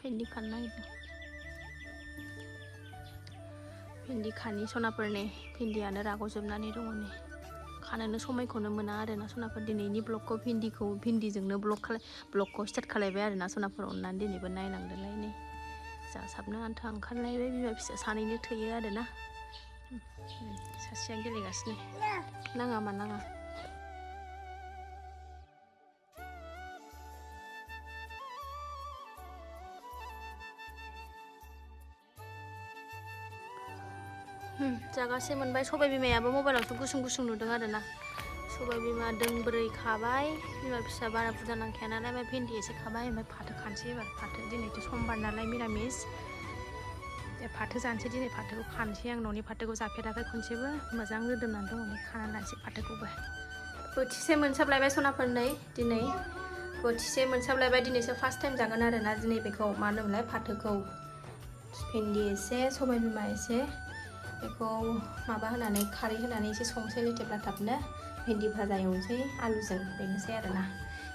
भिन्दि खानो नागिरदों भिन्दि खानि सनाफोरनि भिन्दियानो राग'जोबनानै दङ नै खानोनो समायखौनो मोना आरोना सनाफोर दिनैनि ब्लगखौ भिन्दिजोंनो ब्लगखौ स्टार्ट खालायबाय आरोना सनाफोर अननानै दिनैबो नायलांदोलाय नै जासाबनो आन्था ओंखारलायबाय बिमा फिसा सानैनो थोयो आरोना सासेया गेलेगासिनो नाङा मा नाङा जागासे मोनबाय सबाय बिमायाबो मबाइलावसो गुसुं गुसुं नुदों आरोना सबाय बिमा दोंब्रै खाबाय बिमा फिसा बारा बुरजा नांखाया नालाय ओमफ्राय भिन्दि एसे खाबाय ओमफ्राय फाथो खानोसै एबार फाथो दिनैथ' समबार नालाय मिरामिस फाथो जानोसै दिनै फाथोखौ खानोसै आं न'नि फाथोखौ जाफेराखै खनसेबो मोजां रोदोमनानै दङ नै खानानै लानोसै फाथोखौबो बोथिसे मोनसाबलायबाय सनाफोर नै दिनै बोथिसे मोनसाबलायबाय दिनैसो फार्स्ट टाइम जागोन आरोना दिनै बेखौ मा होनोमोनलाय फाथोखौ भिन्दि एसे सबाय बिमा एसे बेखौ माबा होनानै खारै होनानै एसे संसै लेथेब लाथाबनो भिन्दि भाजा एवनोसै आलुजों बेनोसै आरोना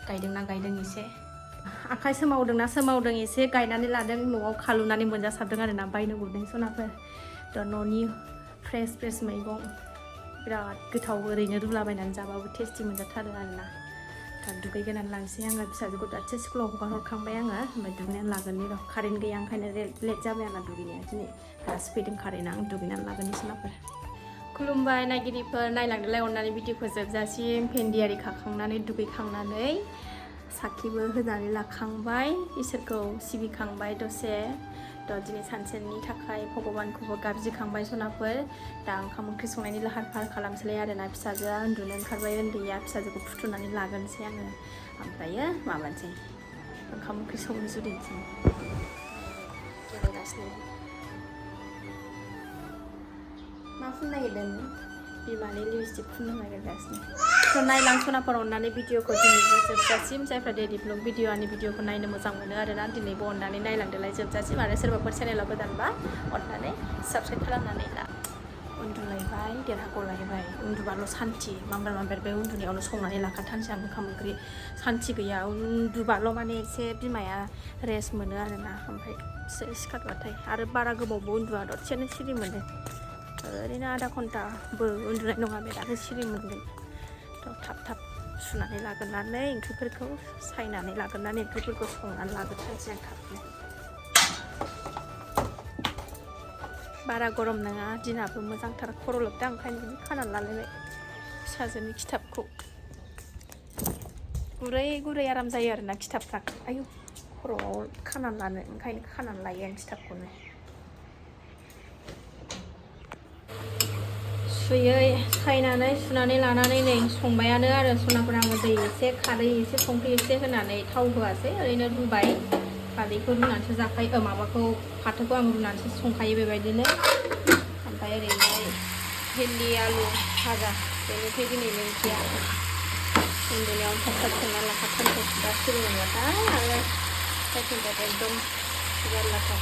गायदोंना गायदों एसे आखाइ सोमावदोंना सोमावदों एसे गायनानै लादों न'आव खालुनानै मोनजासाबदों आरोना बायनो गुरदों सनाफोर थ' न'नि फ्रेस मैगं बिराद गोथाव ओरैनो रुलाबायनानै जाबाबो टेस्टि मोनजाथारो आरोना दा दुगैगोनानै लांसै आङो फिसाजोखौ दासो स्कुलाव हगार हरखांबाय आङो ओमफ्राय दुगैनानै लागोननि र' कारेन्ट गैया ओंखायनो लेट जाबाय आंना दुगैनाया दिनै दासो फैदों कारेन्टआ आं दुगैनानै लागोन सनाफोर खुलुमबाय नायगिरिफोर नायलांदोलाय अननानै भिडिअखौ जोबजासिम भिन्दि आरि खाखांनानै दुगैखांनानै साखिबो होनानै लाखांबाय इसोरखौ सिबिखांबाय दसे थ' दिनै सानसेनि थाखाय भगबानखौबो गाबज्रिखांबाय सनाफोर दा ओंखाम ओंख्रि संनायनि लाहार फाहार खालामसैलाय आरोना फिसाजोआ उन्दुनो ओंखारबाय उन्दैया फिसाजोखौ फुथुनानै लागोनसै आङो ओमफ्रायो माबानोसै ओंखाम ओंख्रि संनो जुरिनोसै गेलेगासिनो मा फुननो नागिरदों बिमानि लिपस्टिक फुननो नागिरगासिनो थ' नायलां सनाफोर अननानै भिडिअखौ दिनैबो जोबजासिम जायफ्रा डेडि ब्लग भिडिअखौ नायनो मोजां मोनो आरोना दिनैबो अननानै नायलांदोलाय जोबजासिम आरो सोरबाफोर चेनेलाव गोदानबा अननानै साबस्क्राइब खालामनानै ला उन्दुलायबाय देरहागलायबाय उन्दुबाल' सान्थि माम्बार बे उन्दुनायावनो संनानै लाखाथारसै आं ओंखाम ओंख्रि सान्थि गैया उन्दुबाल' माने एसे बिमाया रेस्ट मोनो आरोना ओमफ्राय सिखारबाथाय आरो बारा गोबावबो उन्दुआ दसेनो सिरि मोनो ओरैनो आधा घन्टाबो उन्दुनाय नङा बे दानो सिरि मोनगोन थ' थाब सुनानै लाग्रोनानै ओंख्रिफोरखौ सायनानै लाग्रोनानै ओंख्रिफोरखौ संनानै लाग्रोथारसै आं थाबनो बारा गरम नङा दिनाबो मोजांथार खर' लोबदों ओंखायनो बिदि खानानै लालायबाय फिसाजोनि खिथाबखौ गुरै आराम जायो आरोना खिथाबफ्रा आयु खर'आव खानानै लानो ओंखायनो खानानै लायो आं खिथाबखौनो सायनानै सुनानै लानानै नै संबायानो आरो सनाफोर आङो दै एसे खारै एसे संख्रि एसे होनानै थाव होआसै ओरैनो रुबाय खारैखौ रुनानैसो जाखायो माबाखौ फाथोखौ आं रुनानैसो संखायो बेबायदिनो ओमफ्राय ओरैहाय भिन्दि आलु भाजा बेनिफ्राय दिनैनि ओंख्रिया उन्दुनायाव थाब संना लाखाथारसै दा सिरि मोनबाथाय आरो एकदम जारलाथार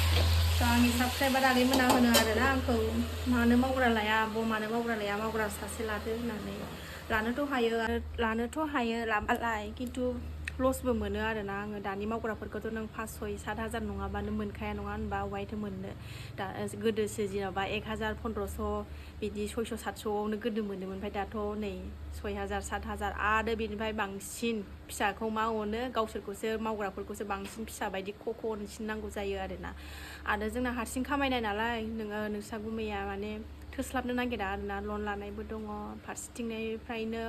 आंनि साबसक्राइबार आगैमोना होनो आरोना आंखौ मानो मावग्रा लाया मावग्रा सासे लादो होननानै लानोथ' हायो लाबालाय खिन्थु लसबो मोनो आरोना आङो दानि मावग्राफोरखौथ' नों 5-6-7 हाजार नङाबानो मोनखाया नङा होनबा अबायथो मोननो दा गोदोसो जेन'बा 1,000 1,500 बिदि 600-700आवनो गोदो मोनोमोन ओमफ्राय दाथ' नै 6,000-7,000 आरो बेनिफ्राय बांसिन फिसाखौ मा अनो गावसोरखौसो मावग्राफोरखौसो बांसिन फिसा बायदि ख' अनसिननांगौ जायो आरोना आरो जोंना हारसिं खामायनाय नालाय नोंसा गुमैया माने थोस्लाबनो नागिरा आरोना लन लानायबो दङ फारसेथिंनिफ्रायनो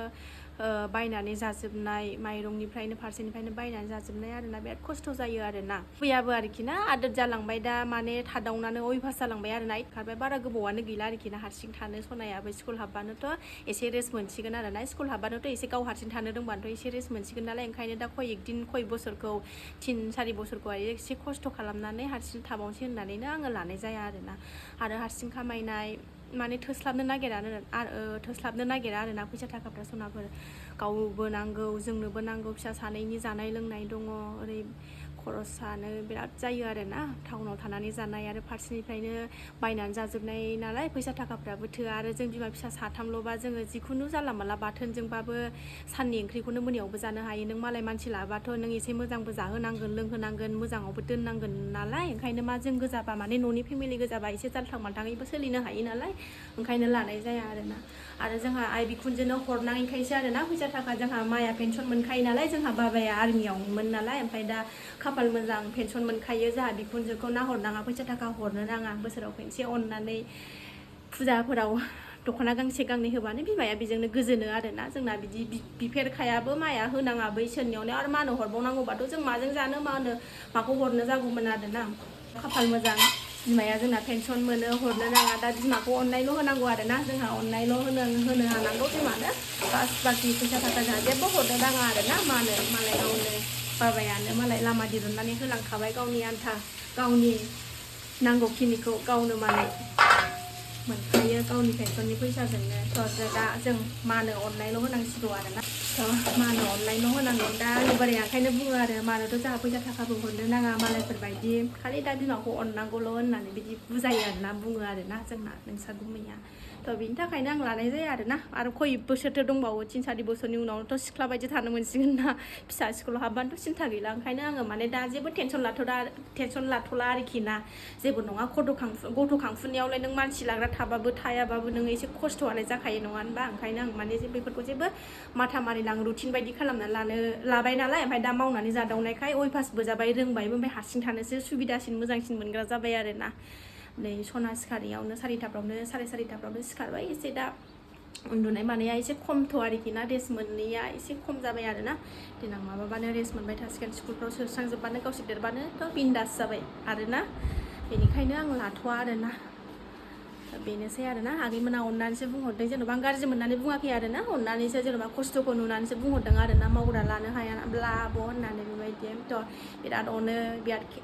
बायनानै जाजोबनाय माइरंनिफ्रायनो फारसेनिफ्रायनो बायनानै जाजोबनाय आरोना बिराद खस्थ' जायो आरोना फैयाबो आरोखि ना आदोर जालांबाय दा माने थादावनानै अयभास जालांबाय आरोना खारबाय बारा गोबावानो गैला आरोखि ना हारसिं थानो सनायाबो स्कुल हाबबानोथ' एसे रेस्ट मोनसिगोन आरोना स्कुल हाबबानोथ' एसे गाव हारसिं थानो रोंबानोथ' एसे रेस्ट मोनसिगोन नालाय ओंखायनो दा खय बोसोरखौ 3-4 बोसोरखौ एसे खस्थ' खालामनानै हारसिं थाबावनोसै होननानैनो आङो लानाय जाया आरोना आरो हारसिं खामायनाय माने थोस्लाबनो नागिरा आरोना फैसा थाखाफ्रा सनाफोर गावबो नांगौ जोंनोबो नांगौ फिसा सानैनि जानाय लोंनाय दङ ओरै खरस सानो बिराद जायो आरोना टाउनाव थानानै जानाय आरो फारसेनिफ्रायनो बायनानै जाजोबनाय नालाय फैसा थाखाफ्राबो थोआ आरो जों बिमा फिसा साथामल'बा जोङो जिखुनु जानला मानला बाथोनजोंबाबो साननि ओंख्रिखौनो मोनायावबो जानो हायो नों मालाय मानसि लाबाथ' नों एसे मोजांबो जाहोनांगोन लोंहोनांगोन मोजाङावबो दोननांगोन नालाय ओंखायनो मा जों गोजाबा माने न'नि फेमिलि गोजाबा एसे जाल्थां माल्थाङैबो सोलिनो हायो नालाय ओंखायनो लानाय जाया आरोना आरो जोंहा आइ बिखुनजोनो हरनायखायसो आरोना फैसा थाखा जोंहा माया पेन्सन मोनखायो नालाय जोंहा बाबाया आर्मियावमोन नालाय ओमफ्राय दा खाफाल मोजां पेन्सन मोनखायो जोंहा बिखुनजोखौ नाहरनाङा फैसा थाखा हरनो नाङा बोसोराव खनसे अननानै फुजाफोराव दख'ना गांसे गांनै होबानो बिमाया बेजोंनो गोजोनो आरोना जोंना बिदि बिफेरखायाबो माया होनाङाबो इसोरनियावनो आरो मानो हरबावनांगौबाथ' जों माजों जानो माखौ हरनो जागौमोन आरोना खाफाल मोजां बिमाया जोंना पेन्सन मोनो हरनो नाङा दा बिमाखौ अननायल' होनांगौ आरोना जोंहा अननायल' होनो हानांगौ बिमानो बाखि फैसा थाखा जोंहा जेबो हरनो नाङा आरोना मानो मालाय गावनो बाबायानो मालाय लामा दिरुननानै होलांखाबाय गावनि आन्था गावनि नांगौखिनिखौ गावनो मालाय मोनखायो गावनि पेन्सननि फैसाजोंनो थ' दा जों मानो अननायल' होनांसिगौ आरोना थ' मानो अननायल' होनांगौ दा आंनि बोराया ओंखायनो बुङो आरो मानोथ' जोंहा फैसा थाखाबो हरनो नाङा मालायफोरबायदि खालि दा बिमाखौ अननांगौल' होननानै बिदि बुजायो आरोना बुङो आरोना जोंना नोंसा गुमैया थ' बिनि थाखायनो आं लानाय जाया आरोना आरो खय बोसोरथो दंबावो 3-4 बोसोरनि उनावथ' सिख्ला बायदि थानो मोनसिगोन ना फिसा स्कुलाव हाबबानोथ' सिन्था गैला ओंखायनो आङो माने दा जेबो टेनसन लाथ'ला आरोखि ना जेबो नङा गथ' खांफुनायावलाय नों मानसि लाग्रा थाबाबो थायाबाबो नोङो एसे खस्थ'आलाय जाखायो नङा होनबा ओंखायनो आं माने बेफोरखौ जेबो माथा मारिला आं रुटिन बायदि खालामनानै लाबाय नालाय ओमफ्राय दा मावनानै जादावनायखाय अयभासबो जाबाय रोंबायबो ओमफ्राय हारसिं थानोसो सुबिदासिन मोजांसिन मोनग्रा जाबाय आरोना नै सना सिखारियावनो 4टाफ्रावनो 4:30टाफ्रावनो सिखारबाय एसे दा उन्दुनाय मानाया एसे खमथ' आरोखि ना रेस्ट मोनैया एसे खम जाबाय आरोना देनां माबाबानो रेस्ट मोनबाय थासिगोन स्कुलफ्राव सोस्रांजोबबानो गावसोर देरबानो थ' बिन्दास जाबाय आरोना बेनिखायनो आं लाथ'वा आरोना बेनोसै आरोना आगैमोना अननानैसो बुंहरदों जेनेबा आं गाज्रि मोननानै बुङाखै आरोना अननानैसो जेनेबा खस्थ'खौ नुनानैसो बुंहरदों आरोना मावग्रा लानो हायाब्ला आब' होननानै बेबायदि थ' बिराद अनो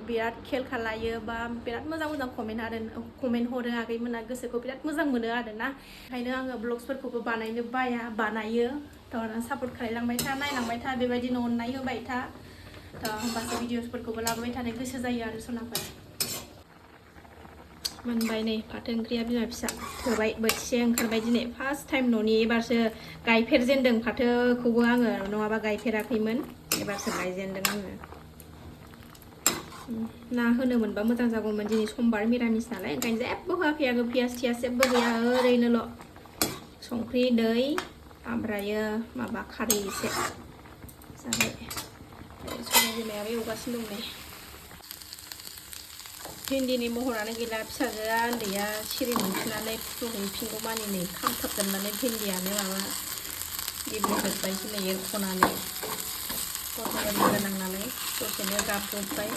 बिराद खेल खालायो बा बिराद मोजां कमेन्ट हरो आगैमोना गोसोखौ बिराद मोजां मोनो आरोना ओंखायनो आङो ब्लग्सफोरखौबो बानायनो बानायो थ' सापर्ट खालायलांबाय था नायलांबाय था बेबायदिनो अननाय होबाय था थ' होमबासो भिडिअसफोरखौबो लाबोबाय थानो गोसो जायो आरो सनाफोर मोनबाय नै फाथो ओंख्रिया बिमा फिसा थोबाय बोथिसे ओंखारबाय दिनै फार्स्ट टाइम न'नि एबारसो गायफेरजेनदों फाथोखौबो आङो नङाबा गायफेराखैमोन एबारसो गायजेनदों आङो ना होनो मोनबा मोजां जागौमोन दिनै समबार मिरामिस नालाय ओंखायनो जेबो होआखै आङो पियास थियास जेबो गैया ओरैनोल' संख्रि दै ओमफ्रायो माबा खारै एसे जाबाय सबाइ बिमायाबो एवगासिनो दं नै भिन्दिनि महरानो गैला फिसाजोआ उन्दैया सिरि मोनफिननानै फुदुंहैफिनगौमानि नै खामथाबजोबनानै भिन्दियानो माबा गेब्लेजोब्बायसो नै एरख'नानै गथ'फोरनि गोनां नालाय दसेनो गाबजोब्बाय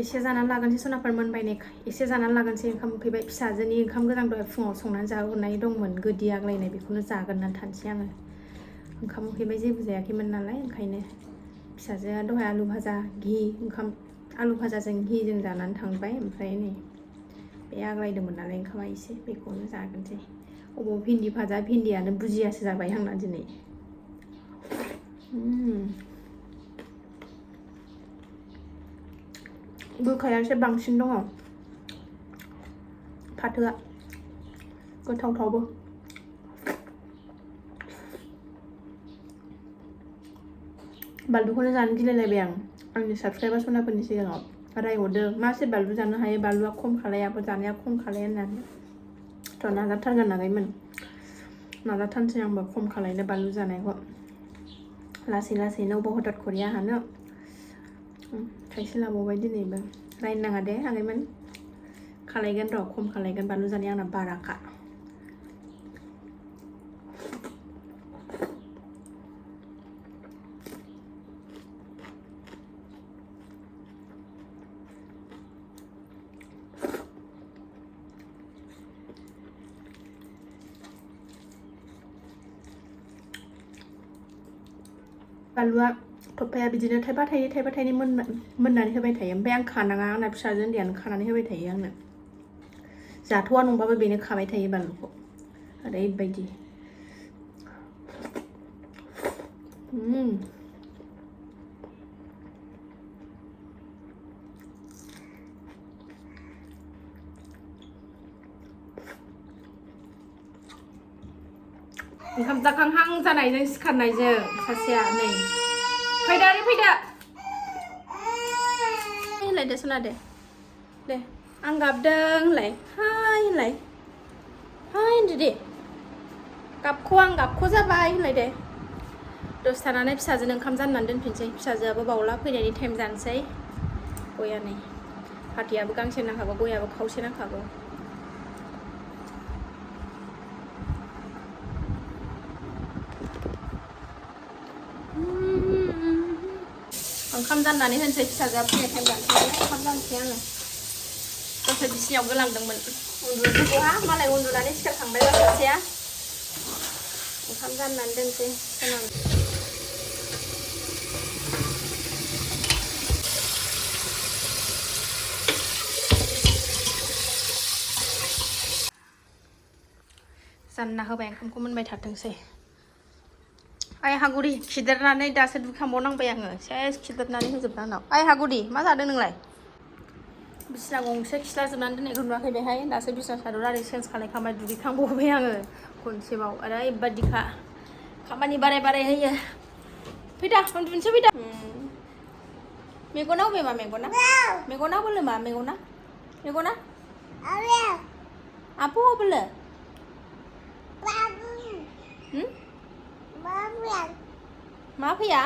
एसे जानानै लागोनसै सनाफोर मोनबाय नै एसे जानानै लागोनसै ओंखाम उखैबाय फिसाजोनि ओंखाम गोजां दहाय फुङाव संनानै जाहोहरनाय दंमोन गोदि आग्लायनाय बेखौनो जागोननानै थानोसै आङो ओंखाम उखैबाय जेबो जायाखैमोन नालाय ओंखायनो फिसाजोआ दहाय आलु भाजा घि ओंखाम आलु भाजाजों घिजों जानानै थांबाय ओमफ्राय नै बे आग्लायदोंमोन नालाय ओंखामा एसे बेखौनो जागोनसै अबाव भिन्दि भाजा भिन्दियानो बुजियासो जाबाय आंना दिनै गोखाया एसे बांसिन दङ फाथोआ गोथावथावबो बानलुखौनो जानो गिलायलायबाय आंनि साबसक्राइबार सनाफोरनि सिगाङाव रायहरदों मासे बानलु जानो हायो बानलुआ खम खालायाबो जानाया खम खालाया होननानै थ' नाजाथारगोन आगैमोन नाजाथारनोसै आंबो खम खालायनो बानलु जानायखौ लासै लासैनो अबाव हथात खरिया हानो थाइसे लाबावबाय दिनैबो रायनो नाङा दे आगैमोन खालायगोन र' खम खालायगोन बानलु जानाया आंना बाराखा बानलुआ थफाया बिदिनो थाइबा थाइनै मोननानै होबाय थायो ओमफ्राय आं खानाङा आंना फिसाजो उन्दैयानो खानानै होबाय थायो आंनो जाथ'वा नंबाबो बेनो खाबाय थायो बानलुखौ ओरैबायदि ओंखाम जाखांहां जानायजों सिखारनायजों सासेया नै फैदो फैदो होनलाय दे सना दे आं गाबदों होनलाय हाय होनलाय हाय होनदो दे आं गाबख' जाबाय होनलाय दे दसे थानानै फिसाजोनो ओंखाम जाननानै दोनफिनसै फिसाजोआबो बावला फैनायनि टाइम जानोसै गया नै फाथैयाबो गांसे नांखागौ गयाबो खावसे नांखागौ ओंखाम जाननानै होनसै फिसाजोआ फैनाय टाइम जानोसै ओंखाम जानोसै आङो दसे बिसिनायाव गोलांदोंमोन उन्दुनोबोहा मालाय उन्दुनानै सिखारखांबायबा सासेया ओंखाम जाननानै दोनसै जानना होबाय ओंखामखौ मोनबाय थाथोंसै आइ हागुरि खिदेरनानै दासो दुखांबावनांबाय आङो सेस खिदेरनानै होजोबना आंनाव आइ हागुरि मा जादों नोंलाय बिसिना गंसे खिस्ला जोबनानै दोननायखौ नुवाखै बेहाय दासो बिसिना सादर आरि चेन्ज खालामखांबाय दुगैखांबावबाय आङो खनसेबाव ओरैबादिखा खामानि बाराय होयो फैदा उन्दुनोसै फैदा मेगना अबे मा मेगना बोलो मा मेगना आबो बोलो मा फैया